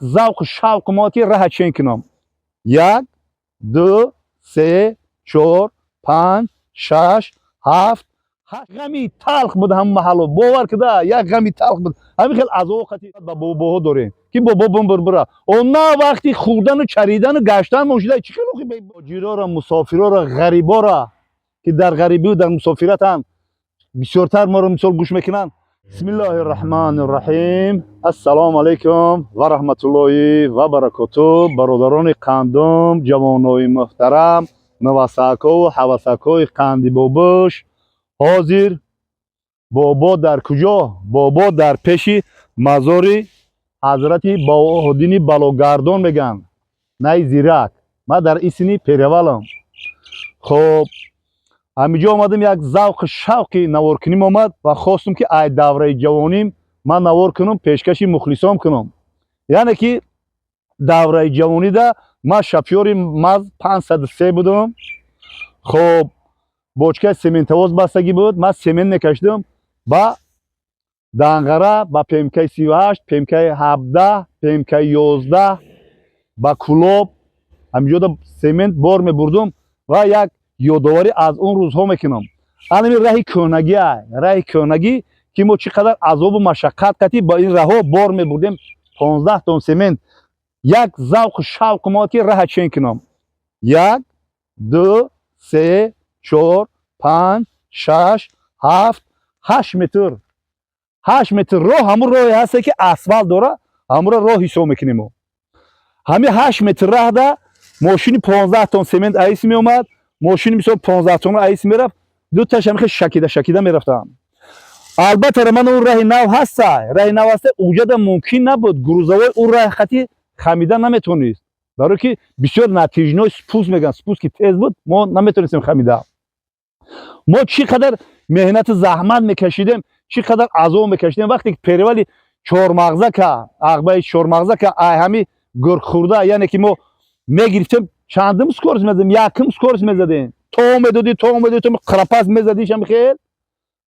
Завқу шавқу мо ки раҳа чен кунам: як, ду, се, чор, панҷ, шаш, ҳафт, ҳашт. Ғами талх буд ҳам маҳалло, бовар кида, як ғами талх буд. Ҳамин хел азоб қати ба бобоҳо дорем, ки бобо бумбур бура. Она вақти хӯрдану чаридану гаштан мошида чӣ хел ҷироро, мусофироро, ғариборо, ки дар ғарибию дар мусофиратанд, бисёртар моро мисол гӯш мекунанд. Бисмиллоҳи раҳмони раҳим. Ассалому алайкум ва раҳматуллоҳи ва баракоту. Бародарони қандум, ҷавонои муҳтарам, навасакову ҳавасакои қанди бобуш, ҳозир бобо дар куҷо? Бобо дар пеши мазори ҳазрати Баҳодини Балогардон мегӯянд, най зирак. Ман дар исини перевалам. Хоб, ҳаминҷо омадам, як завқу шавқи наворкуним омад ва хостум, ки ай давраи ҷавоним ман навор кунам, пешкаши мухлисон кунам. Яъне ки давраи ҷавонида ман шофёри МАЗ 503 будам. Хоб, бочкаи сементовоз бастагӣ буд, ман семент мекашидам ба Данғара, ба ПМКи 38, ПМКи 17, ПМКи 11, ба Кулоб. Ҳаминҷода семент бор мебурдум ва як ёдоварӣ аз он рӯзҳо мекунам. Анами раҳи кӯҳнагия, раҳи кӯҳнагӣ, ки мо чӣ қадар азобу машаққат кати ба ин раҳо бор мебурдем, 15 тон семент. Як завқу шавқу мо ки раҳа чен кунам: як, ду, се, чор, панҷ, шаш, ҳафт, ҳашт метр. 8 метр роҳ, ҳамун роҳе ҳасте, ки асфалт дора, ҳамуро роҳ ҳисоб мекунем мо. Ҳамин 8 метр раҳда мошини 15 тон семент аис меомад, мошини мисол 15 тонна аис мерафт, дуташ ҳамихе шакида шакида мерафтам. Албатта, ман он раҳи нав ҳаста, раҳи нав ҳаста, уҷада мумкин набуд, грузовой он раҳи хати хамида наметавонист, барое ки бисёр натяжной спуск мегӯянд, спуски тез буд, мо наметавонистем хамида. Мо чӣ қадар меҳнату заҳмат мекашидем, чӣ қадар азоб мекашидем. Вақте ки перевали Чормағзака, ағбаи Чормағзака, ай ҳами гурхӯрда, яъне ки мо мегирифтем, чандум скорость мезадем? Якум скорость мезадем, то медодӣ, то медодӣ, то қирапас мезадӣ, шами хел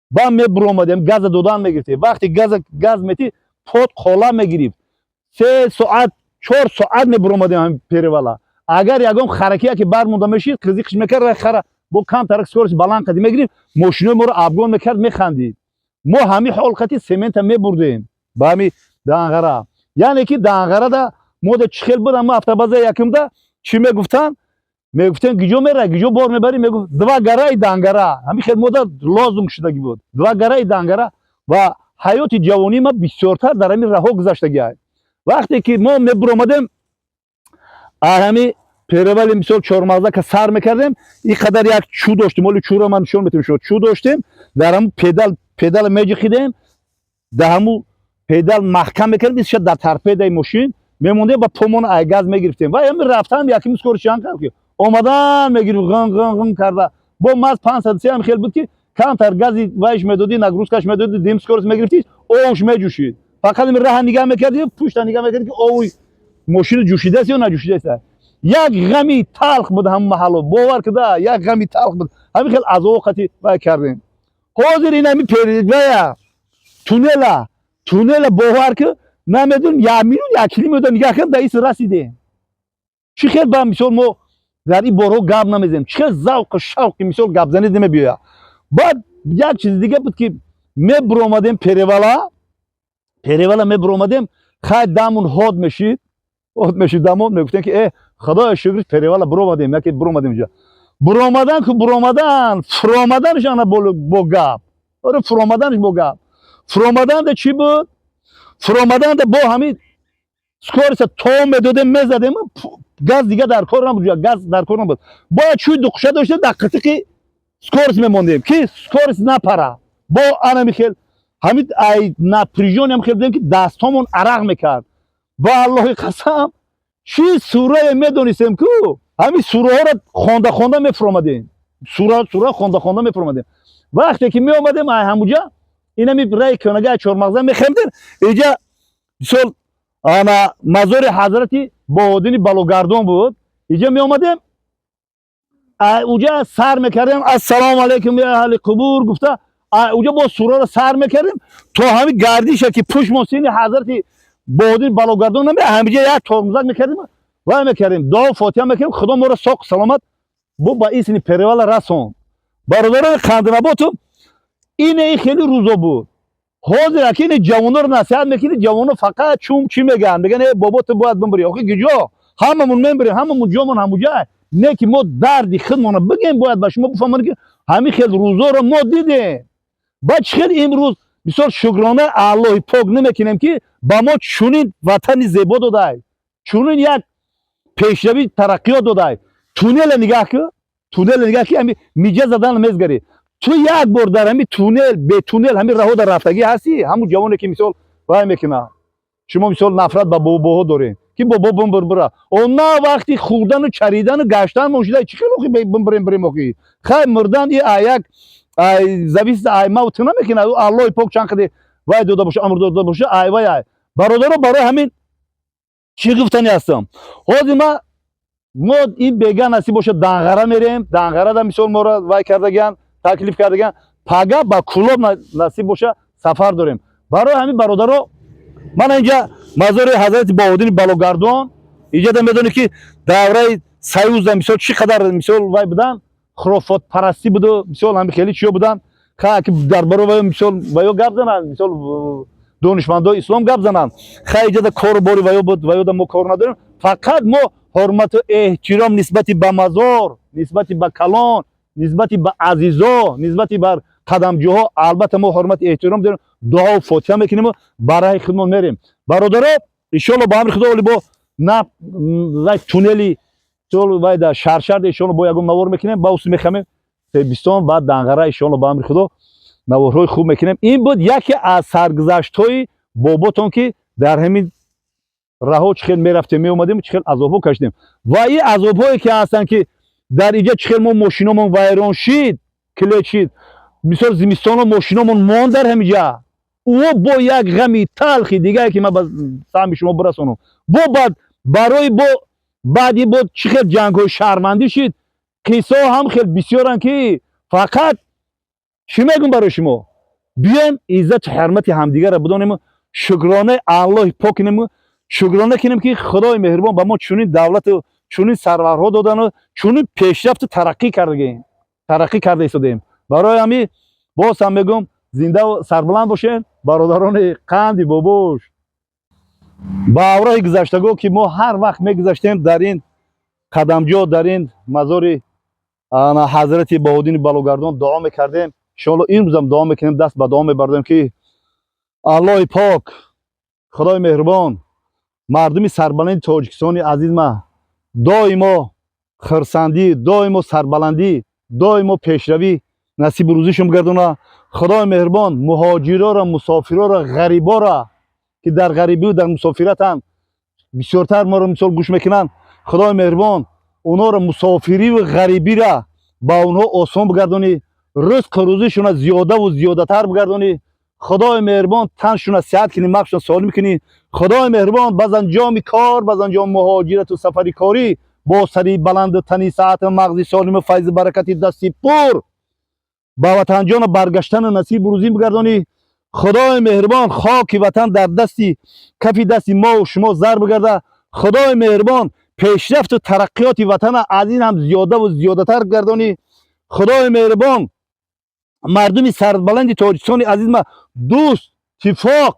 ба мебуромадем, газа додан мегирифтем. Вақте газа газ метӣ, под қола мегирифт, 3 соат, 4 соат мебуромадем ҳами перевала. Агар ягон харакия ки бармонда мешид, қизиқиш мекард хара, бо камтарак скорость баланд қади мегирифт, мошинои моро обгон мекард, механдид. Мо ҳами ҳол қати семента мебурдем ба ҳами Данғара. Яъне ки Данғарада мода чӣ хел буд? Ама автобаза якумда чӣ мегуфтанд? Мегуфтем: «Гиҷо мера, гиҷо бор мебарӣ?» Мегуфт: «Два гора и Дангара». Ҳамин хел мода лозунг шудагӣ буд: «Два гора и Дангара». Ва ҳаёти ҷавонии ма бисёртар дар ҳамин раҳо гузаштагиай. Вақте ки мо мебуромадем ҳами перевали, мисол, Чормағзака сар мекардем, ин қадар як чӯ доштем. Оли чӯро ман нишон метавонам шумо. Чӯ доштем, дар ҳамун педал, педала меҷихидем, дар ҳамун педал маҳкам мекардем, ша дар торпедаи мошин мемондем, ба помон ай газ мегирифтем. Ва ҳамин рафтан якими скорость чанд кард, ки омадан мегирифт, ғин ғин ғин карда. Бо МАЗ 503 ҳам хел буд, ки камтар гази вайш медодӣ, нагрузкаш медодӣ, дим скорость мегирифтӣ, овуш меҷӯшид. Фақат ин раҳа нигаҳ мекардӣ, пушта нигаҳ мекардӣ, ки овуи мошина ҷӯшидааст ё наҷӯшидааст. Як ғами талх буд ҳамун маҳалло, бовар кида, як ғами талх буд. Ҳамин хел азоб қати вай кардем. Ҳозир ин ҳами перевая, туннела, туннела, бовар ки, намедонам, як минут, як километр нигаҳ кардам, дар ис расидем. Чӣ хел ба мисол мо дар ин борҳо гап намезанем? Чӣ хел завқу шавқи мисол гапзанӣ намебиёяд? Баъд як чизи дига буд, ки мебуромадем перевала, перевала мебуромадем, хай, дамун ҳод мешид, ҳод мешид дамон. Мегуфтем, ки э, худоя шукр, перевала буромадем, яке буромадем. Инҷа буромадан ку буромадан, фуромаданаш ана бо гап. Оре, фуромаданаш бо гап. Фуромаданда чӣ буд? Фуромаданда бо ҳамин скорость то медодем, мезадем, газ дига дар кор набуд, газ дар кор набуд. Бояд чӯи дуқуша доштем, дар қитиқи скорость мемондем, ки скорость напара. Бо анами хел ҳамин ай напряжённый ам хел будем, ки дастҳомон арақ мекард. Ба Аллоҳи қасам, чӣ сурае медонистем ку, ҳамин сураҳоро хонда хонда мефуромадем, сура сура хонда хонда мефуромадем. Вақте ки меомадем ай ҳамуҷа, инами раи кӯнага, ай Чормағза мехемдем, иҷа мисол ана мазори ҳазрати Баҳодини Балогардон буд. Иҷа меомадем, уҷа сар мекардем: «Ассалому алайкум я аҳли қубур» гуфта, уҷа бо сураро сар мекардем, то ҳамин гардиша, ки пушмон сини ҳазрати Баҳодир Балогардон наме, ҳамиҷа як тормозак мекардем, вай мекардем, дуо фотиҳа мекардем, Худо моро соқ саломат бо ба исми перевала расон. Бародарони қандинаботу, ине хеле рӯзо буд. Ҳозир аки ини ҷавоноро насиҳат мекунӣ, ҷавоно фақат чум чӣ мегӯянд? Мегӯянд: «Э, бобо, ту бояд бимбирӣ». Охи гиҷо ҳамамон мембирем, ҳамамон ҷомон ҳамуҷа. Не ки мо дарди худмона бигем, бояд ба шумо бифаҳмонем, ки ҳамин хел рӯзоро мо дидем. Баъд чӣ хел имрӯз бисёр шукрона Аллоҳи пок намекунем, ки ба мо чунин ватани зебо додай, чунин як пешравӣ, тараққиёт додай. Туннела нигаҳ ку, туннела нигаҳ ки ҳами миҷа задан мезгарӣ. Ту як бор дар ҳами туннел, бетуннел ҳами раҳо дар рафтагӣ ҳастӣ? Ҳамун ҷавоне ки мисол вай мекунад, шумо мисол нафрат ба бобоҳо дорем, ки бобо бимбир бира. О, на вақти хӯрдану чаридану гаштан мошида чӣ хел охи бимбирем, бирем? Охи хай, мурдан и аяк ай зависит ай мав ту намекунад. Аллоҳи пок чанд қади вай дода боша, амр дода боша, ай вай ай. Бародаро, барои ҳамин чӣ гуфтани ҳастам? Ҳозир ма мо ин бега насиб боша, Данғара мерем. Данғарада мисол моро вай кардагиан, таклиф кардагиан. Пага ба Кулоб насиб боша, сафар дорем. Барои ҳамин, бародаро, мана инҷа мазори ҳазрати Баҳодини Балогардон. Инҷада медонӣ, ки давраи Союза мисол чӣ қадар мисол вай будан, хурофотпарастӣ буду, мисол ҳами хеле чиё будан, ки дар барои ваё мисол ваё гап зананд, мисол донишмандои ислом гап зананд. Хай, иҷода кору бори ваё буд, ваёда мо кор надорем. Фақат мо ҳурмату эҳтиром нисбати ба мазор, нисбати ба калон, нисбати ба азизо, нисбати бар қадамҷоҳо, албатта, мо ҳурмати эҳтиром дорем, дуову фотиҳа мекунему ба раҳи худмон мерем. Бародаро, иншоалло, ба амри Худо, оли бо на вай туннели вай да шаршард, иншоалло, бо ягон навор мекунем, ба усу мехамем Себистон, баъд Данғара, иншоалло, ба амри Худо, наворҳои хуб мекунем. Ин буд яке аз саргузаштҳои боботон, ки дар ҳамин раҳо чӣ хел мерафтем, меомадем, чӣ хел азобҳо кашидем ва ин азобҳое ки ҳастанд, ки дар инҷа чӣ хел мо мошиномон вайрон шид, клет шид, мисол зимистоно мошиномон монд дар ҳамиҷа. Ӯ бо як ғами талхи дигае, ки ман ба саҳми шумо бирасонам, бо баъд барои бо баъди бо чӣ хел ҷангҳои шаҳрвандӣ шид, қиссаҳо ҳам хел бисёранд, ки фақат чӣ мегӯм барои шумо? Биёем, иззату ҳурмати ҳамдигарро бидонему шукронаи Аллоҳи пок кунему шукрона кунем, ки Худои меҳрубон ба мо чунин давлату чунин сарварҳо додану чунин пешрафту тараққӣ кардагем, тараққӣ карда истодаем. Барои ҳамин боз ҳам мегӯм, зиндаву сарбаланд бошед, бародарони қанди бобош. Ба авроҳи гузаштагоҳ, ки мо ҳар вақт мегузаштем дар ин қадамҷо, дар ин мазори ҳазрати Баҳодини Балогардон, дуо мекардем. Иншоалло, имрӯзам дуо мекунем, даст ба дуо мебардем, ки Аллоҳи пок, Худои меҳрубон, мардуми сарбаланди Тоҷикистони азиз ма доимо хирсандӣ, доимо сарбаландӣ, доимо пешравӣ насибу рӯзишон бигардона. Худои меҳрубон муҳоҷироро, мусофироро, ғариборо, ки дар ғарибию дар мусофиратанд, бисёртар моро мисол гӯш мекунанд, Худои меҳрубон онҳоро мусофириву ғарибира ба онҳо осон бигардонӣ, ризқу рӯзишона зиёдаву зиёдатар бигардонӣ. Худои меҳрубон таншуна сиҳат кунӣ, мағзшона солим кунӣ. Худои меҳрубон ба анҷоми кор, ба анҷоми муҳоҷирату сафари корӣ бо сари баланду тани саҳату мағзи солиму файзу баракати дасти пур ба ватанҷону баргаштану насибу рӯзӣ бигардонӣ. Худои меҳрубон хоки ватан дар дасти кафи дасти мову шумо зар бигарда. Худои меҳрубон пешрафту тараққиёти ватана аз ин ҳам зиёдаву зиёдатар бигардонӣ. Худои меҳрубон мардуми сарбаланди Тоҷикистони азиз ма дӯст, тифоқ,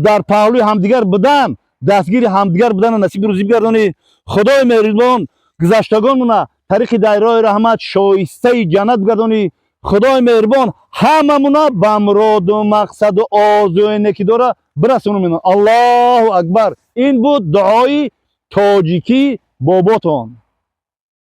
дар паҳлӯи ҳамдигар будан, дастгири ҳамдигар будану насиби рӯзӣ бигардонӣ. Худои меҳрубон гузаштагонмона тариқи дайрои раҳмат, шоистаи ҷаннат бигардонӣ. Худои меҳрубон ҳамамуна ба муроду мақсаду орзуе неки дора бирасонумина. Аллоҳу акбар! Ин буд дуои тоҷикӣ боботон.